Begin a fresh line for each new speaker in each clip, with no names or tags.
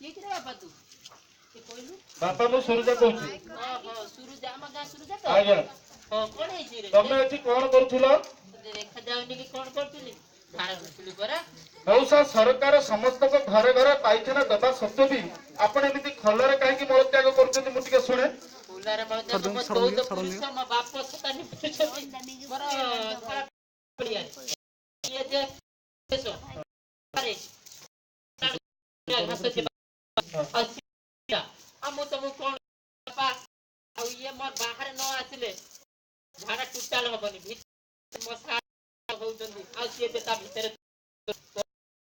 କିଏ କିରେ ବାପା ତୁ? କିଏ କହିଲୁ?
ବାପା, ମୁଁ ସୁରଜା କହୁଛି।
ହଁ, ସୁରୁଜା, ଆମ ଗାଁ ସୁରୁଜା ତ?
ଆଜ୍ଞା।
ହଁ, କଣ ହେଇଛି ରେ?
ତମେ ଏଠି କଣ କରୁଥିଲ?
ତୋତେ ଦେଖାଯାଉନି କି କଣ କରୁଥିଲି? ଝାଡା ବସିଲି ପରା।
ମଉସା, ସରକାର ସମସ୍ତଙ୍କ ଘରେ ଘରେ ପାଇଖାନା ଦେବା ସତ୍ତ୍ୱେ ବି ଆପଣ ଏମିତି ଖୋଲାରେ କାହିଁକି ମଳତ୍ୟାଗ କରୁଛନ୍ତି, ମୁଁ ଟିକେ ଶୁଣେ।
ଖୋଲାରେ ମଳତ୍ୟାଗ? ମୋ 14 ପୁରୁଷ, ମୋ ବାପ ସତା ନିପୁଛନ୍ତି ମୋର ଝାଡା ପଡ଼ିଆରେ। ଇଏ ଯେ ଆରେ, ଘାସ ଥିବା ଆଉ ସିଆ। ଆଉ ମୁଁ ତମକୁ କଣ ବାପା, ଆଉ ଇଏ ମୋର ବାହାରେ ନ ଆସିଲେ ଝାଡା ଟୋଟାଲ ହବନି। ଭିତରେ ମଶା ହଉଛନ୍ତି, ଆଉ ସିଏ ଯେ ତା ଭିତରେ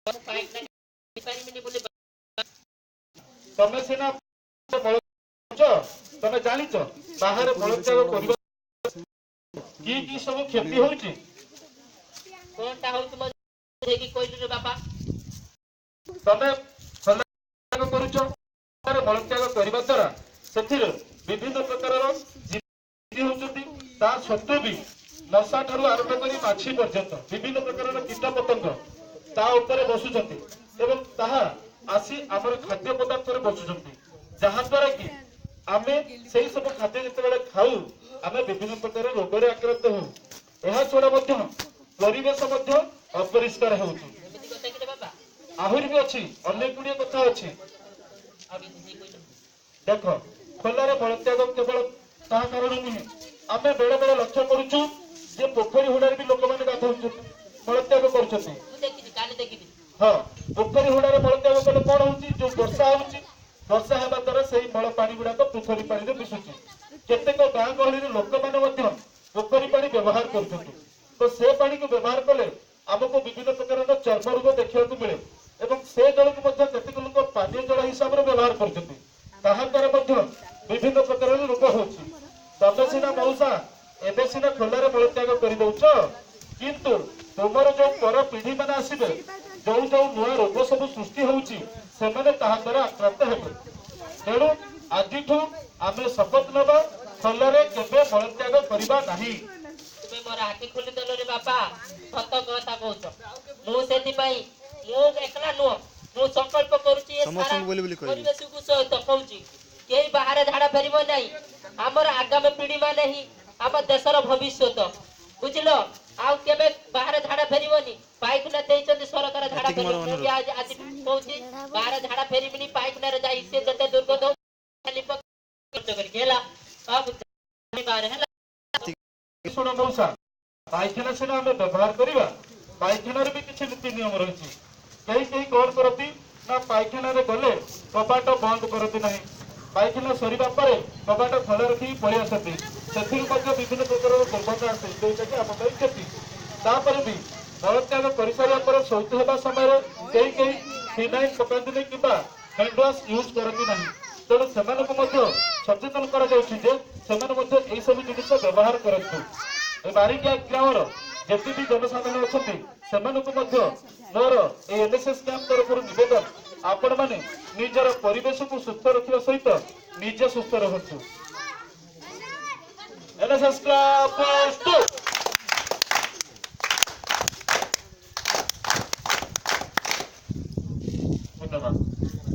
ମୁଁ ପାଇଖାନା ପାରିବିନି ବୋଲି।
ତମେ ସିନା ମଳ, ତମେ ଜାଣିଛ ବାହାରେ ମଳତ୍ୟାଗ କରିବା କି କି ସବୁ କ୍ଷତି ହଉଛି?
କଣଟା ହଉଛି ମୋ ହେଇକି କହିଲୁ ରେ ବାପା।
ତମେ ଖୋଲା କରୁଛ। ବାହାରେ ମଳତ୍ୟାଗ କରିବା ଦ୍ୱାରା ସେଥିରେ ବିଭିନ୍ନ ପ୍ରକାରର ଜୀବ ହଉଛନ୍ତି। ତା ସତ୍ତ୍ୱେ ବି ମଶା ଠାରୁ ଆରମ୍ଭ କରି ମାଛି ପର୍ଯ୍ୟନ୍ତ ବିଭିନ୍ନ ପ୍ରକାରର କୀଟ ପତଙ୍ଗ ତା ଉପରେ ବସୁଛନ୍ତି ଏବଂ ତାହା ଆସି ଆମର ଖାଦ୍ୟ ପଦାର୍ଥରେ ବସୁଛନ୍ତି, ଯାହା ଦ୍ୱାରା କି ଆମେ ସେଇ ସବୁ ଖାଦ୍ୟ ଯେତେବେଳେ ଖାଉ, ଆମେ ବିଭିନ୍ନ ପ୍ରକାର ରୋଗରେ ଆକ୍ରାନ୍ତ ହଉ। ଏହା ଛଡା ମଧ୍ୟ ପରିବେଶ ମଧ୍ୟ ଅପରିଷ୍କାର ହେଉଛି।
ଏମିତି କଥା କିରେ ବାପା?
ଆହୁରି ବି ଅଛି, ଅନେକ ଗୁଡିଏ କଥା ଅଛି।
ଆଉ ଟିକେ ବୁଝେଇ କହିଲୁ।
ଦେଖ, ଖୋଲାରେ ମଳତ୍ୟାଗ କେବଳ ତାହା କାରଣ ନୁହେଁ। ଆମେ ବେଳେ ବେଳେ ଲକ୍ଷ୍ୟ କରୁଛୁ ଯେ ପୋଖରୀ ହୁଡାରେ ବି ଲୋକମାନେ ଗାଧଉଛନ୍ତି, ମଳତ୍ୟାଗ କରୁଛନ୍ତି।
ମୁଁ ଦେଖିଛି, କାଲି ଦେଖିଥିଲି।
ହଁ, ପୋଖରୀ ହୁଡାରେ ମଳତ୍ୟାଗ କଲେ କଣ ହଉଛି? ଯୋଉ ବର୍ଷା ହଉଛି, ବର୍ଷା ହେବା ଦ୍ୱାରା ସେଇ ମଳ ପାଣି ଗୁଡାକ ପୋଖରୀ ପାଣିରେ ମିଶୁଛି। କେତେକ ଗାଁ ଗହଳିରେ ଲୋକମାନେ ମଧ୍ୟ ପୋଖରୀ ପାଣି ବ୍ୟବହାର କରୁଛନ୍ତି। ତ ସେ ପାଣିକୁ ବ୍ୟବହାର କଲେ ଆମକୁ ବିଭିନ୍ନ ପ୍ରକାରର ଚର୍ମ ରୋଗ ଦେଖିବାକୁ ମିଳେ ଏବଂ ସେ ଜଳକୁ ମଧ୍ୟ କେତେକ ଲୋକ ପାନୀୟ ଜଳ ହିସାବରେ ବ୍ୟବହାର କରୁଛନ୍ତି। ତାହା ଦ୍ୱାରା ମଧ୍ୟ ବିଭିନ୍ନ ପ୍ରକାରର ରୋଗ ହଉଛି। ତମେ ସିନା ମଉସା ଏବେ ସିନା ଖୋଲାରେ ମଳତ୍ୟାଗ କରିଦଉଛ, କିନ୍ତୁ ତୁମର ଯୋଉ ପର ପିଢି ମାନେ ଆସିବେ, ଯୋଉ ଯୋଉ ନୂଆ ରୋଗ ସବୁ ସୃଷ୍ଟି ହଉଛି, ସେମାନେ ତାହା ଦ୍ୱାରା ଆକ୍ରାନ୍ତ ହେବେ। ତେଣୁ ଆଜିଠୁ ଆମେ ଶପଥ ନେବା, ଖୋଲାରେ କେବେ ମଳତ୍ୟାଗ କରିବା ନାହିଁ।
ତୁମେ ମୋର ଆଖି ଖୋଲିଦେଲ ରେ ବାପା, ସତ କଥା କହୁଛ। ମୁଁ ସେଥିପାଇଁ ମୁଁ ଏକଲା ନୁହଁ, ମୁଁ ସଂକଳ୍ପ କରୁଛି ଏ ସାରା
ସମସ୍ତଙ୍କୁ ବୋଲି ବୋଲି କହିବି।
ପରିବେଶକୁ ସହିତ କହୁଛି, କେହି ବାହାରେ ଝାଡା ଫେରିବ ନାହିଁ। ଆମର ଆଗାମୀ ପିଢି ମାନେ ହିଁ ଆମ ଦେଶର ଭବିଷ୍ୟତ, ବୁଝିଲ? ଆଉ କେବେ ବାହାରେ ଝାଡା ଫେରିବନି। ପାଇଖାନା ଦେଇଛନ୍ତି ସରକାର, ଝାଡା
ଏତିକି ମୋର
ଫେରିବ। ମୁଁ ବି
ଅନୁରୋଧ।
ଆଜି ଆଜି କହୁଛି, ବାହାରେ ଝାଡା ଫେରିବିନି। ପାଇଖାନାରେ ଯାଇ ସେ ଯେତେ ଦୁର୍ଗନ୍ଧ ହଉ, ଖାଲି ଖର୍ଚ୍ଚ କରିକି ହେଲା, ଆଉ ବାହାରେ ହେଲା।
ଶୁଣ ମଉସା, ପାଇଖାନା ସିନା ଆମେ ବ୍ୟବହାର କରିବା, ପାଇଖାନାରେ ବି କିଛି ନୀତି ନିୟମ ରହିଛି। କେହି କେହି କଣ କରନ୍ତି ନା, ପାଇଖାନାରେ ଗଲେ କବାଟ ବନ୍ଦ କରନ୍ତି ନାହିଁ। ପାଇଖାନା ସରିବା ପରେ କବାଟ ଖୋଲା ରଖିକି ପଳେଇ ଆସନ୍ତି। ସେଥିରୁ ମଧ୍ୟ ବିଭିନ୍ନ ପ୍ରକାରର ଦୁର୍ଗନ୍ଧ ଆସେ, ଯୋଉଟା କି ଆମ ପାଇଁ କ୍ଷତି। ତାପରେ ବି ମଳତ୍ୟାଗ କରିସାରିବା ପରେ ଶୌଚ ହେବା ସମୟରେ କେହି କେହି ଫିନାଇଲ ପକାନ୍ତିନି କିମ୍ବା ହ୍ୟାଣ୍ଡ ୱାଶ ୟୁଜ କରନ୍ତି ନାହିଁ। ତେଣୁ ସେମାନଙ୍କୁ ମଧ୍ୟ ସଚେତନ କରାଯାଉଛି ଯେ ସେମାନେ ମଧ୍ୟ ଏଇ ସବୁ ଜିନିଷ ବ୍ୟବହାର କରନ୍ତୁ। ଏ ବାରିକିଆ ଗ୍ରାମର ଯେତେ ବି ଜନସାଧାରଣ ଅଛନ୍ତି, ସେମାନଙ୍କୁ ମଧ୍ୟ ମୋର ଏଇ ଏନ୍ଏସ୍ଏସ୍ କ୍ୟାମ୍ପ ତରଫରୁ ନିବେଦନ, ଆପଣମାନେ ନିଜର ପରିବେଶକୁ ସୁସ୍ଥ ରଖିବା ସହିତ ନିଜେ ସୁସ୍ଥ ରୁହନ୍ତୁ। NSS club.